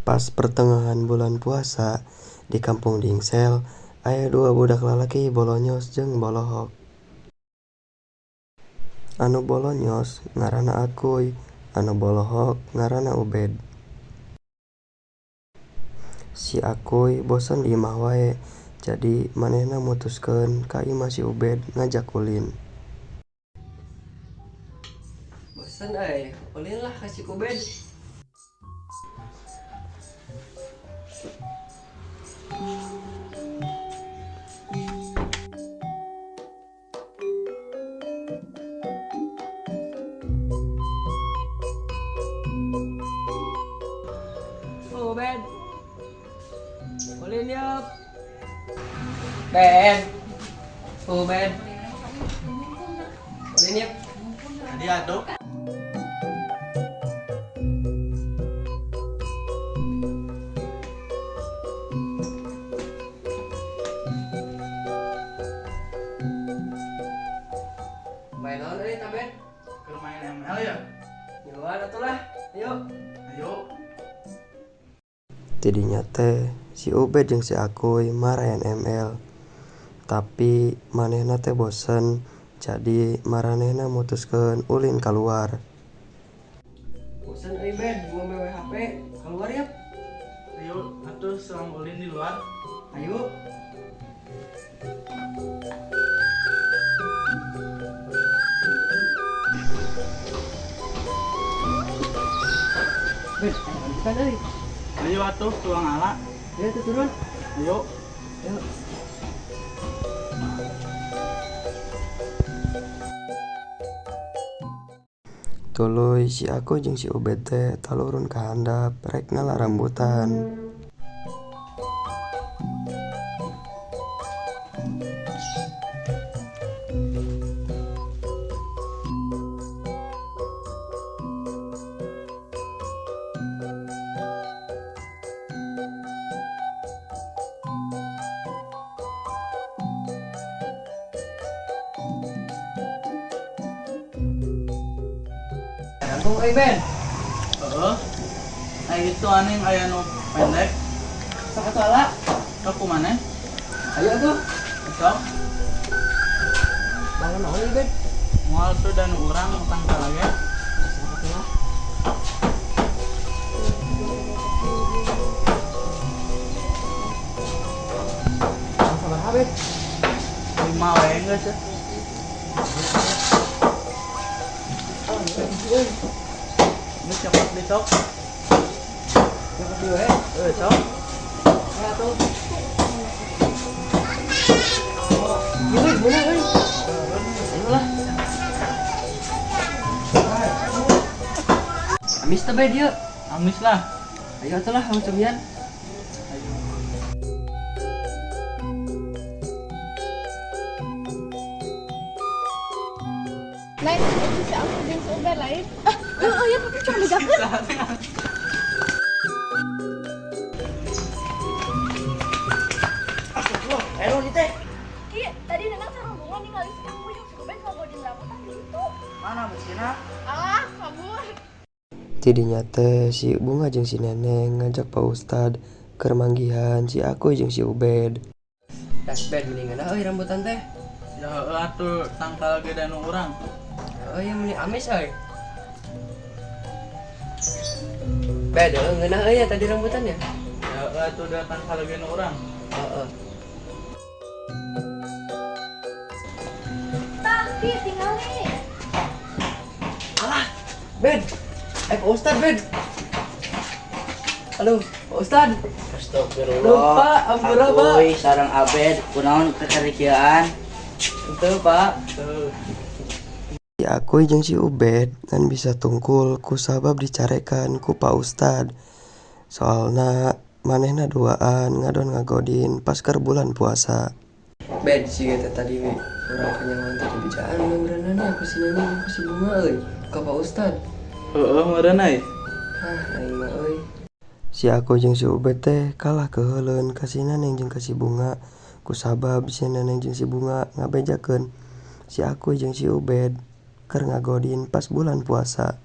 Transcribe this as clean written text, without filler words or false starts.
Pas pertengahan bulan puasa di kampung Dingsel aya dua budak lalaki bolonyos jeung bolohok. Anu bolonyos ngaranna Akuy, anu bolohok ngaranna Ubed. Si Akuy bosen di imah wae jadi manehna mutuskeun ka imah si Ubed ngajak ulin. Bosen euy, ulin lah ka si Ubed. Ubed. Ulin yuk. Ben. Ubed. Ulin yuk. Tadi aduk. Main naon euy ta Ben? Keur main ML ya? Ngiluan atuh lah. Ayo. Ayo. Tidinya teh si Ubed jeung si Akuy maraen ML. Tapi manehna teh bosen jadi maranehna mutuskeun ulin kaluar. Bosen euy Ben, gua mewe HP. Keluar yuk. Ayo, atuh selang ulin di luar. Ayo. Ben, ayo lanjutkan euy. Ayo atuh tuang ala. Ayo tuh turun. Ayo. Ayo. Tuluy si Akuy jeung si Ubed teh talurun ka handap rek nala rambutan. Rampung euy Ben. Heeh. Aya gitu aneh aya nu pendek. Sok atuh ala. Sok kumaneh? Ayo atuh. Sok. Bang naon euy Ben? Moal tuh dan urang utang kalage. Sok atuh lah. Bang sabaraha Ben? 5 we geus ya. Ini coklat di sok. Coklat di we. Sok. Ya atuh. Gini, gimana euy? Ayo lah. Amis teh bae dia. Amis lah. Ayo atuh lah, mau cobian. Ayo. Lain itu si aku jeung si Ubed lain. Ah, heeh ya tapi cuma digakeun. Astagfirullah, ayo lu teh. Ki, tadi Neneng sareng Bunga ningali si aku jeung si Ubed ngagodin rambutan di situ. Mana buktina? Alah, kabur. Tidinya teh si Bunga jeung si Neneng ngajak Pak Ustad keur manggihan si Akuy jeung si Ubed. Das Ben mendingan euy rambutan teh. Ya heueuh atuh tangkal ge da nu urang. Euy meni amis euy. Ben heueuh ngeunah euy ya tadi rambutan ya. Ya heueuh atuh da tangkal ge nu urang. Heeh. Tah, Ki, tingali. Alah, Ben. Pak Ustad, Ben. Halo, Pak Ustad. Astagfirullah. Lupa, ampura, Pak. Akuy sareng Abed kunaon kekarikiaan. Itu, Pak. Tuh. Si Akuy jeung si Ubed ngan bisa tungkul ku sabab dicarekan ku Pak Ustad. Soalna manehna duaan ngadon ngagodin pas keur bulan puasa. Ben, si eta tadi we urang kanyahoan teh dibejaan we meureunna ku si Neneng ku si Bunga euy ka Pak Ustad. Heeh meureun euy. Hah, aing mah euy. Si Akuy jeung si Ubed teh kalah keuheuleun ka si Neneng jeung ka si Bunga ku sabab si Neneng jeung si Bunga ngabejakeun si Akuy jeung si Ubed keur ngagodin pas bulan puasa.